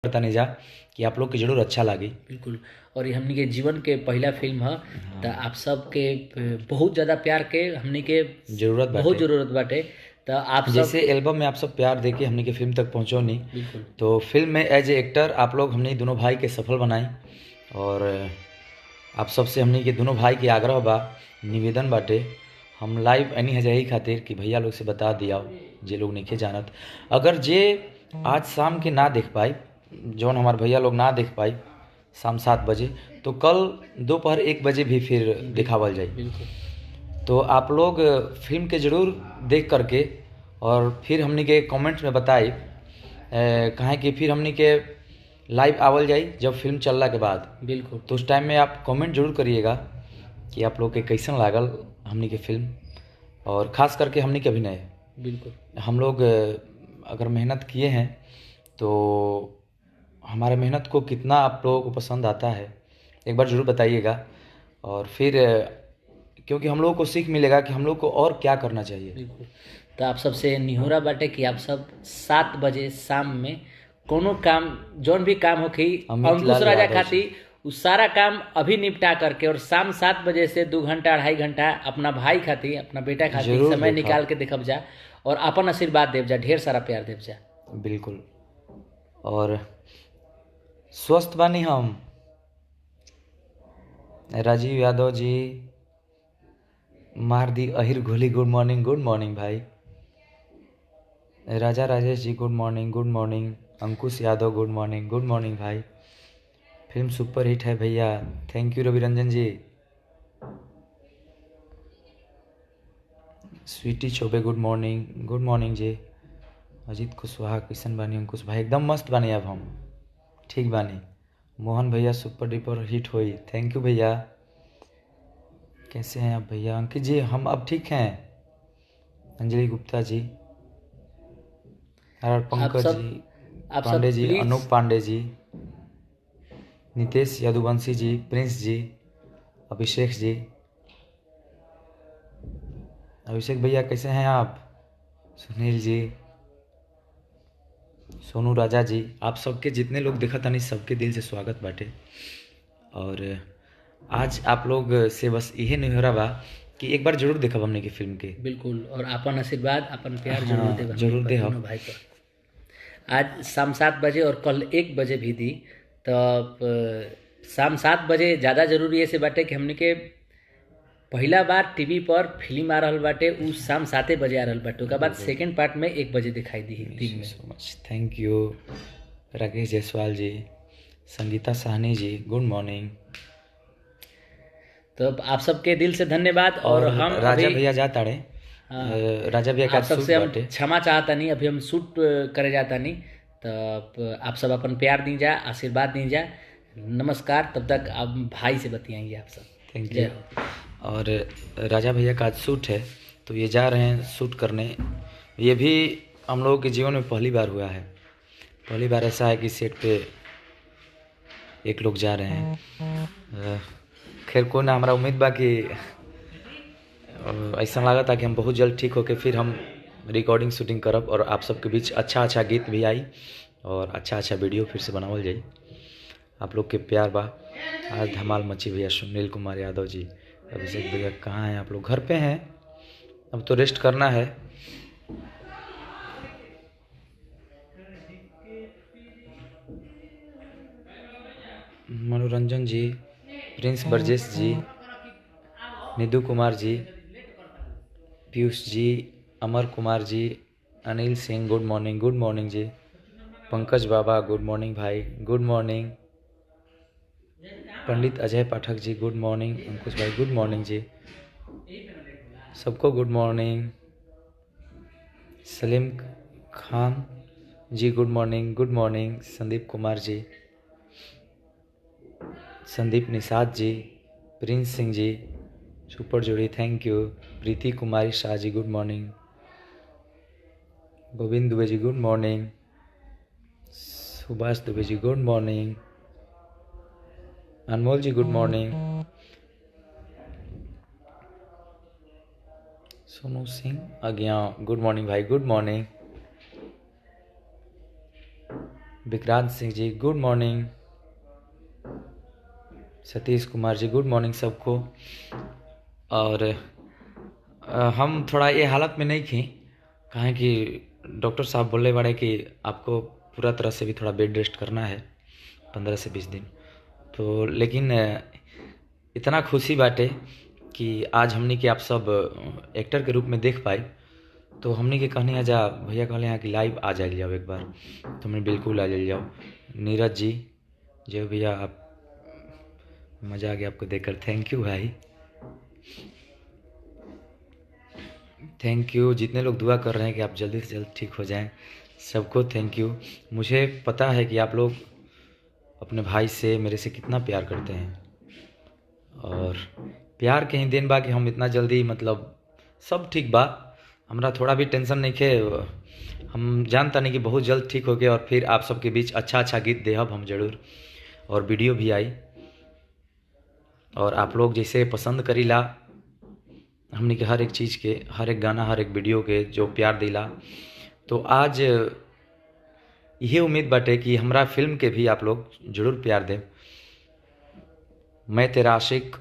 तनी जा कि आप लोग के जरूर अच्छा लागी। बिल्कुल, और ये हमनी के जीवन के पहला फिल्म है। तो आप सबके बहुत ज़्यादा प्यार के हमनी के जरूरत बहुत बाटे। जरूरत बाटे। तो आप सब जैसे एल्बम में आप सब प्यार देके हमनी के फिल्म तक पहुँचौनी, बिल्कुल, तो फिल्म में एज ए एक्टर आप लोग हमनी दोनों भाई के सफल बनाई। और आप सबसे हमनी के दोनों भाई के आग्रह बा, निवेदन बाटे, हम लाइव एनी है यही खातिर कि भैया लोग से बता दिया जे लोग नहीं जानत, अगर जे आज शाम के ना देख पाई, जौन हमार भैया लोग ना देख पाई शाम 7 बजे, तो कल दोपहर 1 बजे भी फिर दिखावल जाई। बिल्कुल, तो आप लोग फिल्म के ज़रूर देख करके और फिर हमनी के कमेंट्स में बताई, काहे कि फिर हमनी के लाइव आवल जाई जब फिल्म चलला के बाद। बिल्कुल, तो उस टाइम में आप कमेंट जरूर करिएगा कि आप लोग के कैसन लागल हमनी के फिल्म और ख़ास करके हमनी के अभिनय। बिल्कुल, हम लोग अगर मेहनत किए हैं तो हमारे मेहनत को कितना आप लोगों को पसंद आता है एक बार ज़रूर बताइएगा। और फिर क्योंकि हम लोगों को सीख मिलेगा कि हम लोग को और क्या करना चाहिए। बिल्कुल, तो आप सबसे निहोरा बाटे कि आप सब 7 बजे शाम में कोनो काम, जौन भी काम होखी अमित अंकुश लाल राजा यादव खाती, उ सारा काम अभी निपटा करके और शाम 7 बजे से 2 घंटा 2.5 घंटा अपना भाई खाती, अपना बेटा खाती जरूर समय देखब। निकाल के देखब जा और अपन आशीर्वाद देव जा, ढेर सारा प्यार देव जा। बिल्कुल, और स्वस्थ बानी हम। राजीव यादव जी मार दी अहिर गोली, गुड मॉर्निंग, गुड मॉर्निंग भाई। Raja Rajesh ji good morning, good morning. Ankush Yadav good morning, good morning भाई। फिल्म सुपर हिट है भैया, thank you Ravi Ranjan ji. Sweety Chaubey good morning, good morning ji. Ajit Kushwaha कैसन बानी अंकुश भाई? एकदम मस्त बानी, अब हम ठीक बानी। मोहन भैया सुपर डुपर हिट हुई, thank you भैया। कैसे हैं आप भैया? अंकित जी हम अब ठीक हैं। अंजलि गुप्ता जी, और पंकज जी आप सब पांडे जी, प्लीज अनूप पांडे जी, नितेश यदुवंशी जी, प्रिंस जी, अभिषेक जी। अभिषेक भैया कैसे हैं आप? सुनील जी, सोनू राजा जी, आप सबके जितने लोग देखा तानी सबके दिल से स्वागत बाटे। और आज आप लोग से बस इहे निहोरा बा कि एक बार जरूर देखब हमने के फिल्म के। बिल्कुल, और अपन आशीर्वाद अपन प्यार जरूर हाँ, देब हमनी जरूर पर, देहब। दोनों भाई पर। आज शाम 7 बजे और कल 1 बजे भी दी, तो शाम 7 बजे ज़्यादा जरूरी ऐसे बाटे कि हमनी के पहला बार टीवी पर फिल्म आ रहल बाटे, उ शाम 7 बजे आ रहल बाटे, ओकर बाद सेकंड पार्ट में 1 बजे दिखाई दी दिन में। So much thank you Rakesh Jaiswal ji, Sangeeta Sahni ji good morning. तो आप सबके दिल से धन्यवाद। और हम राजा अभी भैया जाता रहे, हाँ, राजा भैया का आप सूट सबसे हम बाटे। क्षमा चाहता नहीं, अभी हम शूट करे जाता नहीं। तो आप सब अपन प्यार दी जा, आशीर्वाद दी जा। नमस्कार, तब तक आप भाई से बतियाएंगे आप सब। Thank जय you. हो। और राजा भैया का आज सूट है तो ये जा रहे हैं शूट करने। ये भी हम लोगों के जीवन में पहली बार हुआ है, पहली बार ऐसा है कि सेट पे एक लोग जा रहे हैं। खैर कोई ना, हमारा उम्मीद बा कि ऐसा लगा था कि हम बहुत जल्द ठीक होके फिर हम रिकॉर्डिंग शूटिंग करब और आप सबके बीच अच्छा अच्छा गीत भी आई और अच्छा अच्छा वीडियो फिर से बनावल जाई। आप लोग के प्यार बा। आज धमाल मची भैया सुनील कुमार यादव जी, अभिषेक भैया कहाँ हैं आप लोग? घर पे हैं, अब तो रेस्ट करना है। मनोरंजन जी, प्रिंस ब्रजेश जी, Nidhu Kumar ji, Piyush ji, Amar Kumar ji, Anil Singh good morning, good morning ji. Pankaj Baba good morning भाई, good morning. Pandit Ajay Pathak ji good morning. Ankush भाई गुड मॉर्निंग जी, सबको good morning. Salim Khan ji good morning, good morning. Sandeep Kumar ji, Sandeep Nishad ji, Prince Singh ji, super जोड़ी thank you. Preeti Kumari Shah ji good morning. Govind Dubey ji good morning. Subhash Dubey ji good morning. Anmol ji good morning. Sonu Singh Agya good morning भाई, good morning. Vikrant Singh ji good morning, Satish Kumar ji good morning सबको। और हम थोड़ा ये हालत में नहीं थी, कहें कि डॉक्टर साहब बोले बड़े कि आपको पूरा तरह से भी थोड़ा बेड रेस्ट करना है 15 से 20 दिन। तो लेकिन इतना खुशी बाटे कि आज हमने के आप सब एक्टर के रूप में देख पाए। तो हमने के कहने जा भैया कहले यहाँ कि लाइव आ जाइल जाओ एक बार, तो हमने बिल्कुल आ जाइल जाओ। नीरज जी जो भैया आप मज़ा आ गया आपको देखकर, thank you भाई, thank you. जितने लोग दुआ कर रहे हैं कि आप जल्दी से जल्द ठीक हो जाएं, सबको thank you. मुझे पता है कि आप लोग अपने भाई से मेरे से कितना प्यार करते हैं, और प्यार के ही then बा कि हम इतना जल्दी मतलब सब ठीक बा, हमरा थोड़ा भी टेंशन नहीं खे। हम जानता नहीं कि बहुत जल्द ठीक हो गया और फिर आप सबके बीच अच्छा अच्छा गीत देहब हम जरूर, और वीडियो भी आई। और आप लोग जैसे पसंद करीला हमने के हर एक चीज़ के, हर एक गाना, हर एक वीडियो के जो प्यार दिला, तो आज यही उम्मीद बाटे कि हमरा फिल्म के भी आप लोग जरूर प्यार दें। मैं तेरा आशिक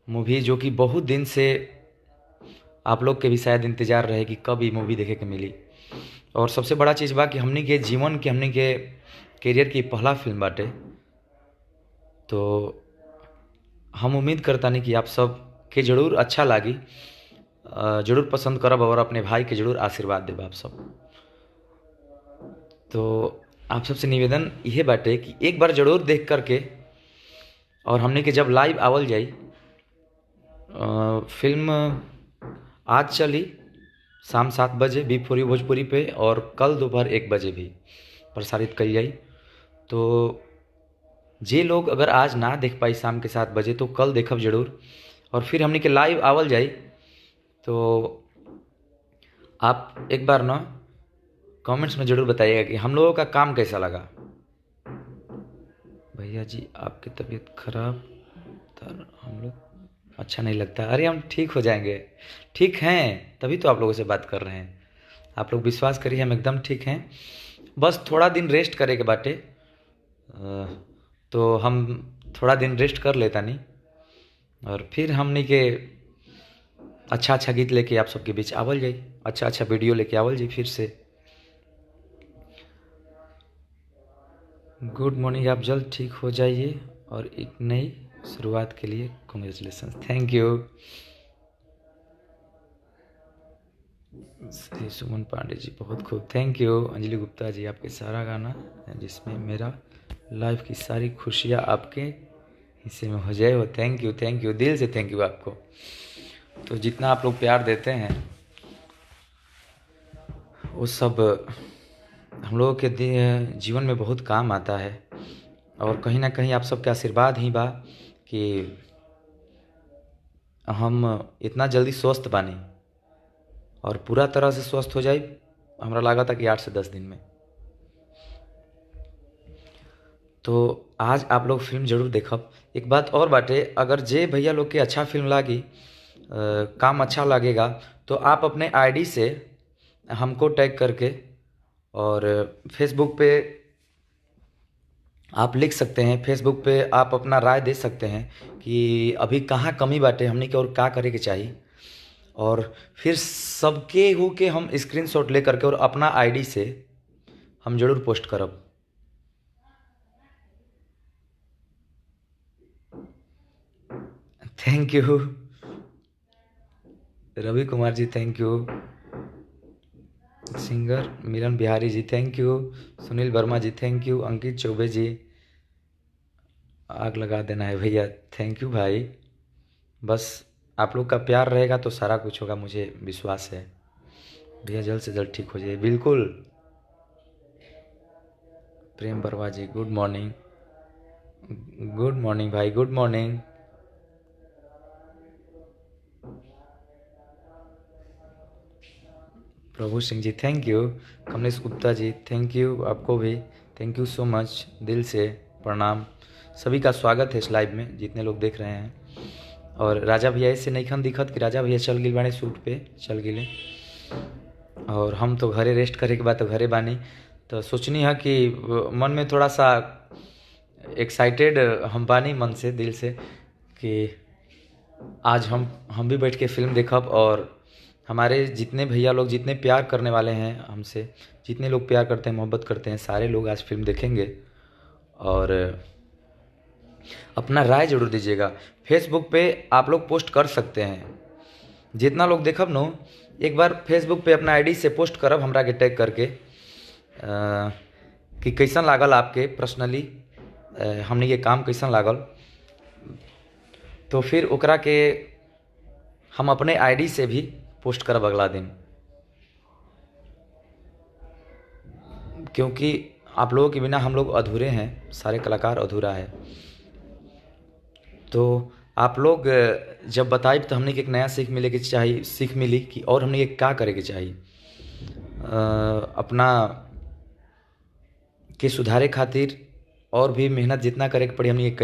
मूवी जो कि बहुत दिन से आप लोग के भी शायद इंतज़ार रहे कि कब ये मूवी देखे के मिली। और सबसे बड़ा चीज़ बा कि हमनी के जीवन के, हमनी के करियर की पहला फिल्म बाटे, तो हम उम्मीद करता नहीं कि आप सब के ज़रूर अच्छा लागी, ज़रूर पसंद करब और अपने भाई के ज़रूर आशीर्वाद देब आप सब। तो आप सबसे निवेदन यह बाटे कि एक बार ज़रूर देख करके, और हमने के जब लाइव आवल जाई फिल्म आज चली शाम 7 बजे B4U Bhojpuri पे, और कल दोपहर 1 बजे भी प्रसारित करी जाई। तो जे लोग अगर आज ना देख पाई शाम के 7 बजे तो कल देखब जरूर, और फिर हमने के लाइव आवल जाई। तो आप एक बार ना कमेंट्स में ज़रूर बताइएगा कि हम लोगों का काम कैसा लगा। भैया जी आपकी तबीयत खराब था, हम लोग अच्छा नहीं लगता। अरे हम ठीक हो जाएंगे, ठीक हैं तभी तो आप लोगों से बात कर रहे हैं। आप लोग विश्वास करिए हम एकदम ठीक हैं, बस थोड़ा दिन रेस्ट करे के बाटे, तो हम थोड़ा दिन रेस्ट कर लेता नहीं, और फिर हमने के अच्छा अच्छा गीत लेके आप सबके बीच आवल जाई, अच्छा अच्छा वीडियो लेके आवल जाई फिर से। गुड मॉर्निंग, आप जल्द ठीक हो जाइए और एक नई शुरुआत के लिए congratulation, thank you. Shri Suman Pandey ji बहुत खूब, thank you. Anjali Gupta ji आपके सारा गाना जिसमें मेरा लाइफ की सारी खुशियाँ आपके हिस्से में हो जाए हो, thank you, thank you, दिल से thank you आपको। तो जितना आप लोग प्यार देते हैं वो सब हम लोगों के जीवन में बहुत काम आता है, और कहीं ना कहीं आप सबके आशीर्वाद ही बा कि हम इतना जल्दी स्वस्थ बानी, और पूरा तरह से स्वस्थ हो जाए हमरा लगा था कि 8 से 10 दिन में। तो आज आप लोग फिल्म जरूर देखब। एक बात और बाटे, अगर जे भैया लोग के अच्छा फिल्म लागी, काम अच्छा लगेगा, तो आप अपने आईडी से हमको टैग करके और फेसबुक पे आप लिख सकते हैं, फेसबुक पे आप अपना राय दे सकते हैं कि अभी कहाँ कमी बाटे हमने के और क्या करे के चाहिए, और फिर सबके हो के हम स्क्रीनशॉट ले करके और अपना आईडी से हम ज़रूर पोस्ट करब। Thank you Ravi Kumar ji, thank you singer Milan Bihari ji, thank you Sunil Verma ji, thank you Ankit Choubey ji, आग लगा देना है भैया, thank you भाई। बस आप लोग का प्यार रहेगा तो सारा कुछ होगा, मुझे विश्वास है। भैया जल्द से जल्द ठीक हो जाए, बिल्कुल। Prem Verma ji good morning, good morning भाई, good morning. Prabhu Singh ji thank you, Kamlesh Gupta ji thank you, आपको भी thank you so much, दिल से प्रणाम। सभी का स्वागत है इस लाइव में जितने लोग देख रहे हैं। और राजा भैया इससे नहीं खन दिखत कि राजा भैया चल गिल बाने शूट पे चल गिले, और हम तो घरे रेस्ट करे के बाद तो घरे बानी। तो सोचनी है कि मन में थोड़ा सा एक्साइटेड हम बानी मन से दिल से कि आज हम भी बैठ के फिल्म देखब। और हमारे जितने भैया लोग जितने प्यार करने वाले हैं हमसे, जितने लोग प्यार करते हैं मोहब्बत करते हैं, सारे लोग आज फिल्म देखेंगे और अपना राय जरूर दीजिएगा। फेसबुक पे आप लोग पोस्ट कर सकते हैं, जितना लोग देखब नो एक बार फेसबुक पे अपना आईडी से पोस्ट करब हमरा के टैग करके कि कैसन लागल आपके पर्सनली हमनी के काम कैसन लागल, तो फिर ओकरा के हम अपने आईडी से भी पोस्ट करब अगला दिन, क्योंकि आप लोगों के बिना हम लोग अधूरे हैं, सारे कलाकार अधूरा है। तो आप लोग जब बताइब तो हमने के एक नया सीख मिले के चाही, सीख मिली कि और हमने के का करे के चाही अपना के सुधारे खातिर और भी मेहनत जितना करे के पड़ी हमने के।